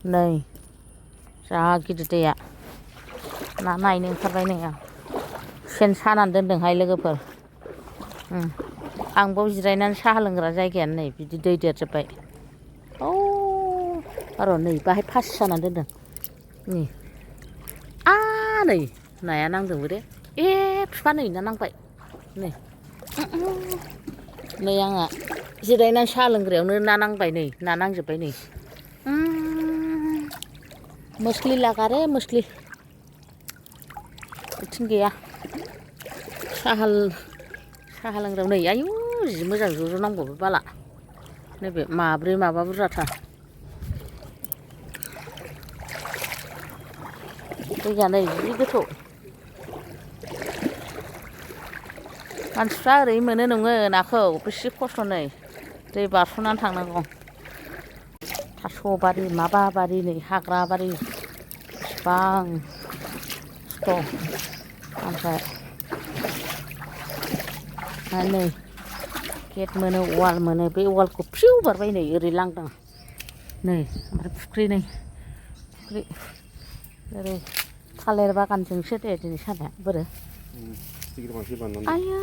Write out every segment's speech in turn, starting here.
नै जा गिदिर दैया ना नायनो ओंखारबाय नै आं सेन सानानै दोनदोंहाय लोगोफोर आं बाव जिरायनानै साहा लोंग्रा जायगायानो नै बिदि दै देरजोब्बाय र' नै बाहाय फासि सानानै दोनदों नै नै नाया नांदोंबो दे बिफा नै ना नांबाय नै नै आंहा जिरायनानै साहा लोंग्रायावनो ना नांबाय नै ना नांजोब्बाय नै मोस्लि लागारे मोस्लि बिथिं गैया साहा लोंग्रायाव नै आयु जि मोजां ज' ज' नांबावो बाला नैबे माब्रै माबा बुरजाथार दैया नै जि गोथौ मानसिफ्रा ओरै मोनो नङो नाखौ बेसे खस्थ' नै दै बारस'नानै थांनांगौ थास' बारि माबा बारि नै हाग्रा बारि बिसिबां खस्थ' ओमफ्राय नै गेट मोनो उवाल मोनो बे उवालखौ फिउ बारबाय नै ओरै लांदां नै ओमफ्राय फुख्रि ओरै थालिर बागानजोंसो दे दिनै सानाया बोरो आया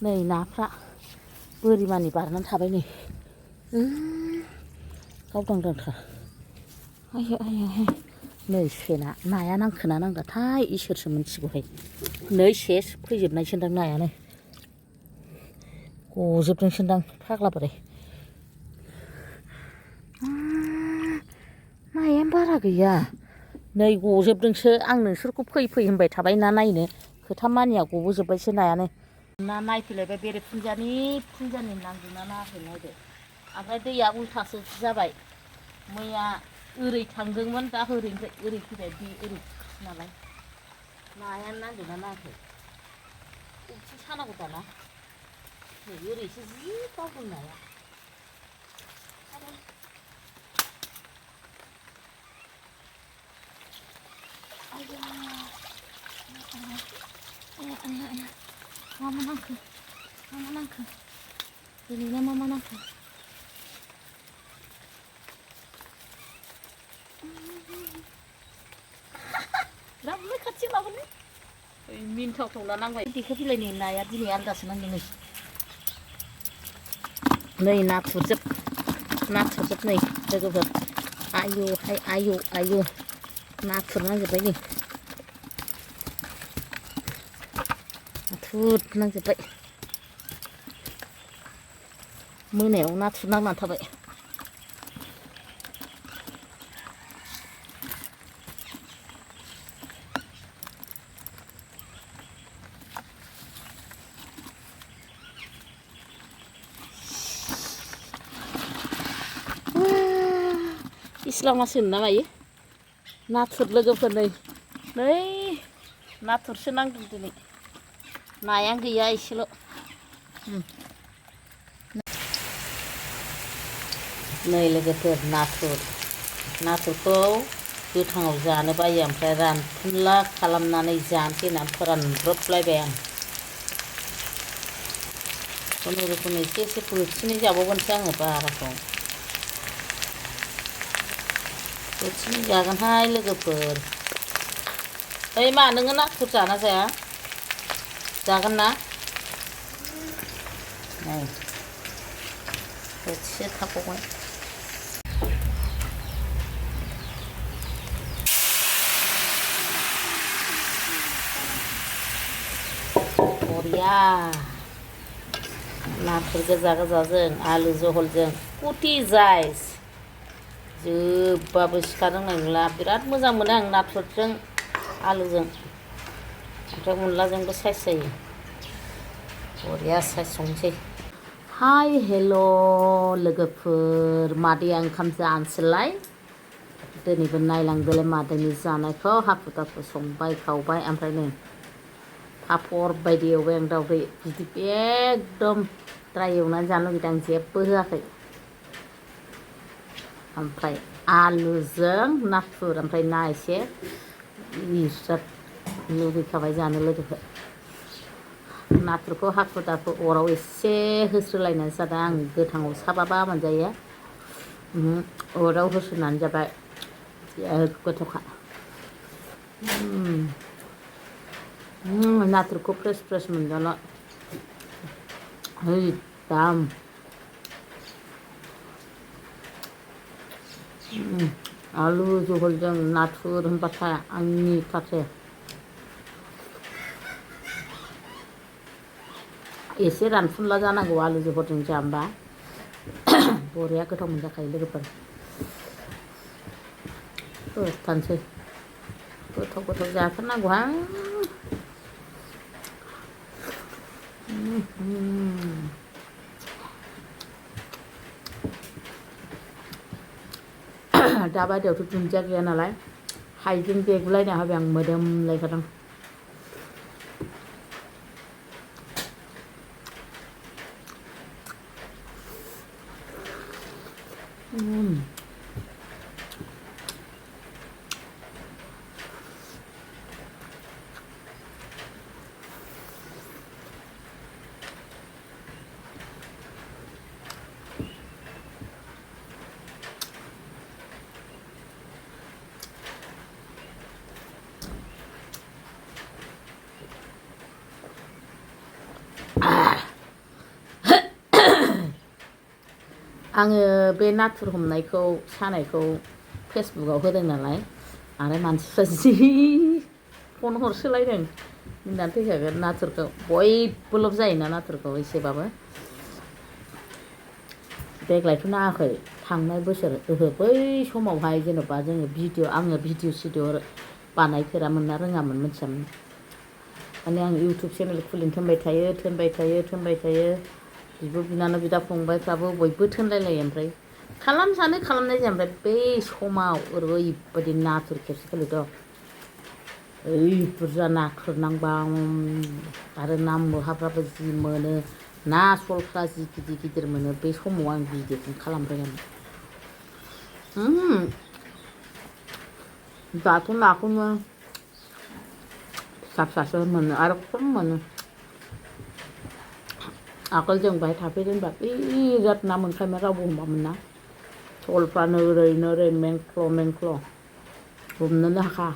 नै नाफ्रा बोरिमानि बारनानै थाबाय नै गावदांदांथार आयै नै सेना नाया नांखोना नांदाथाय इसोरसो मिथिगौहाय नै सेस फैजोबनायसोदां नायानो गजोबदोंसोदां फाग्ला बोराय नायानो बारा गैया नै गजोबदोंसो आं नोंसोरखौ फै होनबाय थाबाय ना नायनो खोथा मानिया गबोजोब्बायसो नायानो ना नायफैलायबाय बेरेपुgjani नांदोंना नाङाखै नायदो ओमफ्राय दैया उल्थासो जाबाय मैया ओरै थांदोंमोन दा ओरैनिफ्राय ओरै फैबाय बे ओरै नालाय नायानो नांदोंना नाङाखै बबेथिं सानांगौ दाना नै ओरैसो जि गावदों नाया मा नांखो दिनैना मा नांखो लाबोनो खाथियाव लाबोनो मिनथावथावला नांबाय देखो बिलाइनि नाया दिनै आलदासो नांदों नै नाथुरजोब नै लोगोफोर आयु नाथुर नांजोब्बाय नै नाथुर नांजोब्बाय मोनायाव नाथुर नांनानै थाबाय इस्लामासो होनो ना मायो नाथुर लोगोफोर नै नाथुरसो नांदों दिनै नायानो गैया एसेल' नै लोगोफोर नाथुरखौ गोथाङाव जानो बायो ओमफ्राय रानफुनला खालामनानै जानोसै होननानै फोरानब्रबलायबाय आं खुनुरुखुम एसे बोथिनै जाबावगोनसो आङो बाराखौ बोथिनै जागोनहाय लोगोफोर ओइ मा नोङो नाथुर जाना जाया जागोन ना नै बोथिसे थाबावबाय बरिया नाथुर गोजाजों आलु जहलजों कुटि जाइस जोबबाबो सिखा रोंनाय नंला बिराद मोजां मोनो आं नाथुरजों आलुजों ओमफ्राय अनलाजोंबो साइस जायो बरिया साइस संसै हाय हेल' लोगोफोर मादैया ओंखाम जानोसैलाय दिनैबो नायलांदोलाय मादैनि जानायखौ हाखु दाखु संबाय खावबाय ओमफ्राय नै पापर बायदि एवबाय आं दाउदै बिदि एकदम द्राय एवनानै जानो लुगैदों आं जेबो होआखै ओमफ्राय आलुजों नाथुर ओमफ्राय ना एसे बिराद लुगैखाबाय जानो लोगोफोर नाथुरखौ हाखु दाखु अराव एसे होस्रोलायनानै जादों आं गोथाङाव साबाबा मोनजायो अराव होसोनानै जाबाय गोथावखा नाथुरखौ फ्रेस फ्रेस मोनजाला दाम आलु जहलजों नाथुर होनबाथाय आंनि खासे एसे रानफुनला जानांगौ आलु जहलजों जाम्बा बरिया गोथाव मोनजाखायो लोगोफोर थानोसै गोथाव गोथाव जाथारनांगौहाय दा बायदियावथ' दुन्दिया गैया नालाय हाइजें देगुलायना होबाय आं मोदोमलायखादों आङो बे नाथुर हमनायखौ सानायखौ फेसबुकआव होदों नालाय आरो मानसिफ्रा जि फन हरसोलायदों मिनिनानै थैखागोन नाथुरखौ बयबो लब जायोना नाथुरखौ एसेबाबो देग्लायथ' नाङाखै थांनाय बोसोर बै समावहाय जेन'बा जोङो आङो भिडिअ सिडिअ बानायफेरामोन ना रोङामोन मिथियामोन माने आं इउटुब चेनेल खुलिनो थोनबाय थायो बिब' बिनानाव बिदा फंबायफ्राबो बयबो थोनलायलायो ओमफ्राय खालामनाय जाया ओमफ्राय बै समाव ओरैबायदि नाथुर खेबसेखालिथ' ओइ बुरजा नाथुर नांबा आरो ना महाफ्राबो जि मोनो ना सलफ्रा जि गिदिर गिदिर मोनो बे समाव आं भिडिअखौनो खालामबायमोन दाथ' नाखौनो फिसा फिसासो मोनो आरो खम मोनो आगोल जों बाहाय थाफैजेनबा बिराद ना मोनखायोमोन रावबो हमामोन ना सलफ्रानो ओरै मेंख्ल' हमनोनो हाखा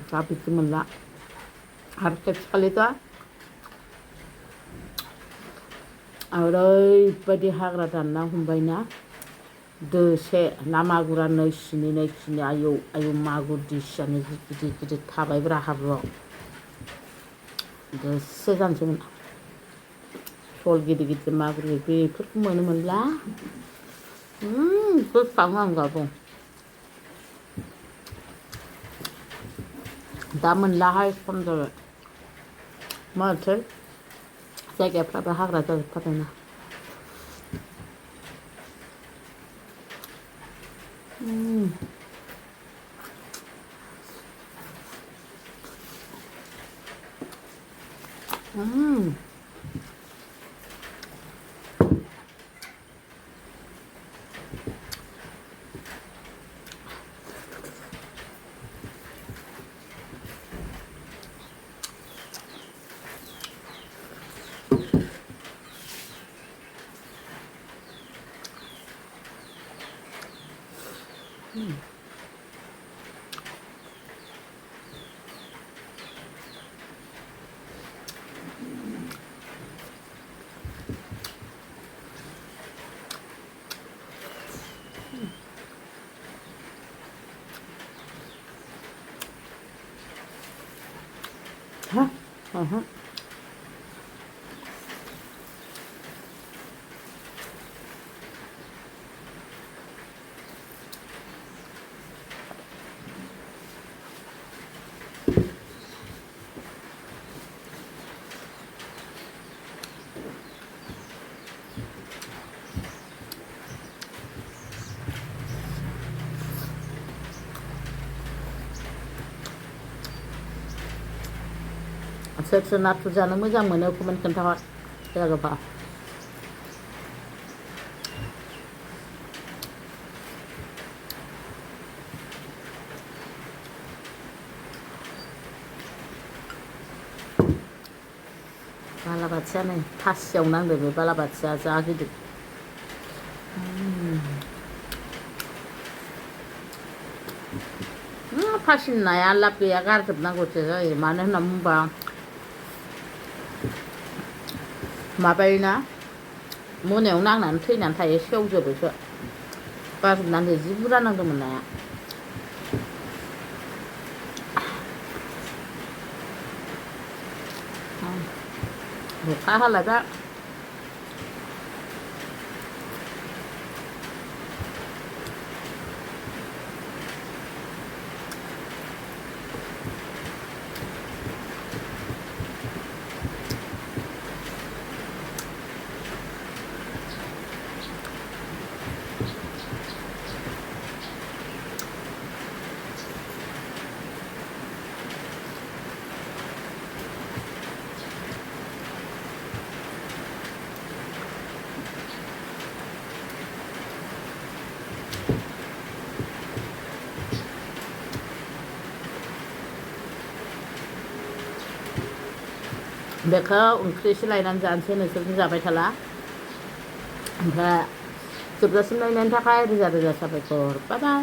दा बिदि मोनला आरो खेबसेखालिथ' ओरैबायदि हाग्रा दानना हमबायना दोसे ना मागुरा नैसिनि आयौ मागुर दिसियानो जि गिदिर गिदिर थाबायब्रा हाब्रुआव दोसे जानोसैमोन सल गिदिर गिदिर मागुर बेफोरखौ मोनोमोनब्ला गोसोखाङो आं दाबो दा मोनलाहाय खम जाबाय माथो जायगाफ्राबो हाग्रा जाजोबथारबायना सोर नाथुर जानो मोजां मोनो कमेन्ट खोन्थाहर जागोबा बालाबाथिया नै फासियाव नांदो बे बालाबाथिया जा गिदिर फासिनि नाया लाब गैया गारजोबनांगौसो जायो मानो होनना बुंबा माबायोना मोनायाव नांनानै थैनानै थायो सेवजोबोसो गारजोबनांगौ जि बुरजा नांदोंमोन नाया अखा हालायबाय बेखौ ओंख्रिसो लायनानै जानोसै नोंसोरजों जाबाय थाला ओमफ्राय जोबजासिम नायनायनि थाखाय रोजा रोजा साबायखर बाय बाय